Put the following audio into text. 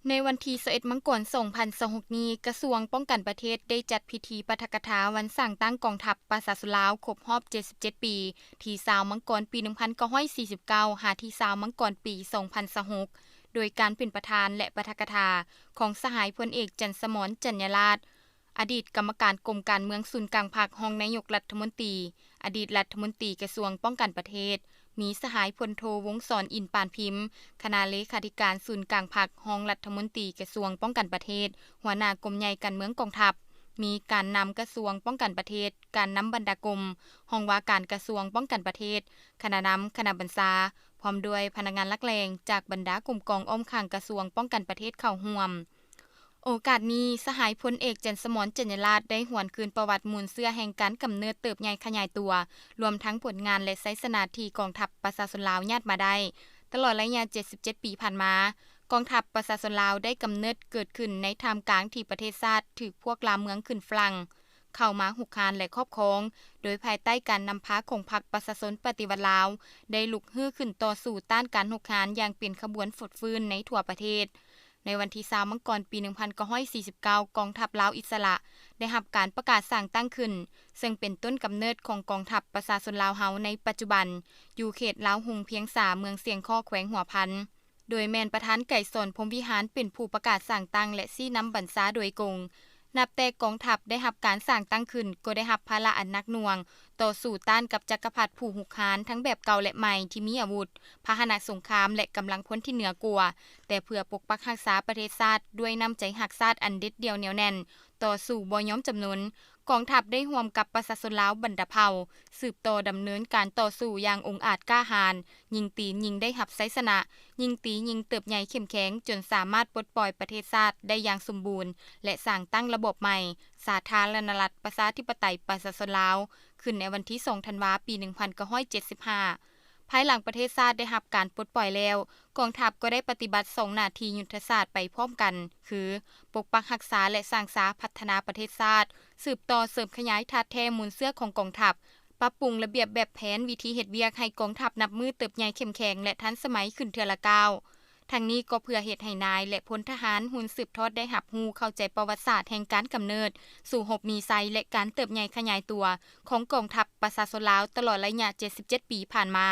ໃນວັນທີຊາວເອັດ ມັງກອນ ສອງພັນຊາວຫົກນີ້, ກະຊວງປ້ອງກັນປະເທດໄດ້ຈັດພິທີປາຖະກະຖາວັນສ້າງຕັ້ງກອງທັບປະຊາຊົນລາວຄົບຮອບເຈັດສິບເຈັດປີ ທີຊາວ ມັງກອນ ປີ ໜຶ່ງພັນເກົ້າຮ້ອຍສີ່ສິບເກົ້າ ຫາ ທີຊາວ ມັງກອນ ປີ ສອງພັນຊາວຫົກ ໂດຍການເປັນປະທານ ແລະ ປາຖະກະຖາຂອງສະຫາຍ ພົນເອກ ຈັນສະໝອນ ຈັນຍາລາດ ອະດີດກຳມະການກົມການເມືອງສູນກາງພັກ, ຮອງນາຍົກລັດຖະມົນຕີ, ອະດີດລັດຖະມົນຕີກະຊວງປ້ອງກັນປະເທດ, ມີສະຫາຍ ພົນໂທ ວົງສອນ ອິນປານພິມ ຄະນະເລຂາທິການສູນກາງພັກ, ຮອງລັດຖະມົນຕີກະຊວງປ້ອງກັນປະເທດ, ຫົວໜ້າກົມໃຫຍ່ການເມືອງກອງທັບ, ມີການນຳກະຊວງປ້ອງກັນປະເທດ, ການນຳບັນດາກົມ, ຫ້ອງວ່າການກະຊວງປ້ອງກັນປະເທດ, ຄະນະນຳ, ຄະນະບັນຊາ, ພ້ອມດ້ວຍພະນັກງານຫຼັກແຫຼ່ງຈາກບັນດາກົມກອງອ້ອມຂ້າງກະຊວງປ້ອງກັນປະເທດເຂົ້າຮ່ວມ. ໂອກາດນີ້, ສະຫາຍ ພົນເອກ ຈັນສະໝອນ ຈັນຍາລາດ ໄດ້ຫວນຄືນປະຫວັດມູນເຊື້ອແຫ່ງການກຳເນີດເຕີບໃຫຍ່ຂະຫຍາຍຕົວ, ລວມທັງຜົນງານ ແລະ ໄຊຊະນະທີ່ກອງທັບປະຊາຊົນລາວຍາດມາໄດ້ ຕະຫຼອດໄລຍະເຈັດສິບເຈັດປີຜ່ານມາ. ກອງທັບປະຊາຊົນລາວໄດ້ກຳເນີດເກີດຂຶ້ນໃນທ່າມກາງທີ່ປະເທດຊາດຖືກພວກລ່າເມືອງຂຶ້ນຝຣັ່ງເຂົ້າມາຮຸກຮານ ແລະ ຄອບຄອງ, ໂດຍພາຍໃຕ້ການນຳພາຂອງພັກປະຊາຊົນປະຕິວັດລາວ ໄດ້ລຸກຮືຂຶ້ນຕໍ່ສູ້ຕ້ານການຮຸກຮານຢ່າງເປັນຂະບວນຟົດຟື້ນໃນທົ່ວປະເທດ. ໃນວັນທີຊາວ ມັງກອນ ປີ ໜຶ່ງພັນເກົ້າຮ້ອຍສີ່ສິບເກົ້າ ກອງທັບລາວອິດສະຫຼະໄດ້ຮັບການປະກາດສ້າງຕັ້ງຂຶ້ນ, ເຊິ່ງເປັນຕົ້ນກຳເນີດຂອງກອງທັບປະຊາຊົນລາວເຮົາໃນປັດຈຸບັນ, ຢູ່ເຂດລາວຮຸ່ງພຽງສາ ເມືອງຊຽງຄໍ້ ແຂວງຫົວພັນ, ໂດຍແມ່ນປະທານໄກສອນ ພົມວິຫານ ເປັນຜູ້ປະກາດສ້າງຕັ້ງ ແລະ ຊີ້ນຳບັນຊາໂດຍກົງ. ນັບແຕ່ກອງທັບໄດ້ຮັບການສ້າງຕັ້ງຂຶ້ນ, ກໍໄດ້ຮັບພາລະອັນໜັກໜ່ວງ, ຕໍ່ສູ້ຕ້ານກັບຈັກກະພັດຜູ້ຮຸກຮານທັງແບບເກົ່າ ແລະ ໃໝ່ ທີ່ມີອາວຸດ, ພາຫະນະສົງຄາມ ແລະ ກຳລັງພົນທີ່ເໜືອກວ່າ, ແຕ່ເພື່ອປົກປັກຮັກສາປະເທດຊາດດ້ວຍນ້ຳໃຈຮັກຊາດອັນເດັດດ່ຽວໜຽວແໜ້ນ, ຕໍ່ສູ້ບໍ່ຍອມຈຳນົນ. ກອງທັບໄດ້ຮ່ວມກັບປະຊາຊົນລາວບັນດາເຜົ່າ ສືບຕໍ່ດຳເນີນການຕໍ່ສູ້ຢ່າງອົງອາດກ້າຫານ, ຍິງຕີຍິງໄດ້ຮັບໄຊຊະນະ, ຍິງຕີຍິງເຕີບໃຫຍ່ເຂັ້ມແຂງ ຈົນສາມາດປົດປ່ອຍປະເທດຊາດໄດ້ຢ່າງສົມບູນ ແລະ ສ້າງຕັ້ງລະບອບໃໝ່, ສາທາລະນະລັດ ປະຊາທິປະໄຕ ປະຊາຊົນລາວ ຂຶ້ນໃນວັນທີສອງ ທັນວາ ປີ ໜຶ່ງພັນເກົ້າຮ້ອຍເຈັດສິບຫ້າ. ພາຍຫຼັງປະເທດຊາດໄດ້ຮັບການປົດປ່ອຍແລ້ວ, ກອງທັບກໍໄດ້ປະຕິບັດສອງໜ້າທີ່ຍຸດທະສາດໄປພ້ອມກັນ ຄື ປົກປັກຮັກສາ ແລະ ສ້າງສາພັດທະນາປະເທດຊາດ, ສືບຕໍ່ເສີມຂະຫຍາຍທາດແທ້ມູນເຊື້ອຂອງກອງທັບ, ປັບປຸງລະບຽບແບບແຜນວິທີເຮັດວຽກໃຫ້ກອງທັບນັບມື້ເຕີບໃຫຍ່ເຂັ້ມແຂງ ແລະ ທັນສະໄໝຂຶ້ນເທື່ອລະກ້າວ. ທັງນີ້ກໍເພື່ອເຮັດໃຫ້ນາຍ ແລະ ພົນທະຫານຮຸ່ນສືບທອດໄດ້ຮັບຮູ້ເຂົ້າໃຈປະຫວັດສາດແຫ່ງການກຳເນີດ, ສູ້ຮົບມີໄຊ ແລະ ການເຕີບໃຫຍ່ຂະຫຍາຍຕົວຂອງກອງທັບປະຊາຊົນລາວຕະຫຼອດໄລຍະເຈັດສິບເຈັດປີຜ່ານມາ.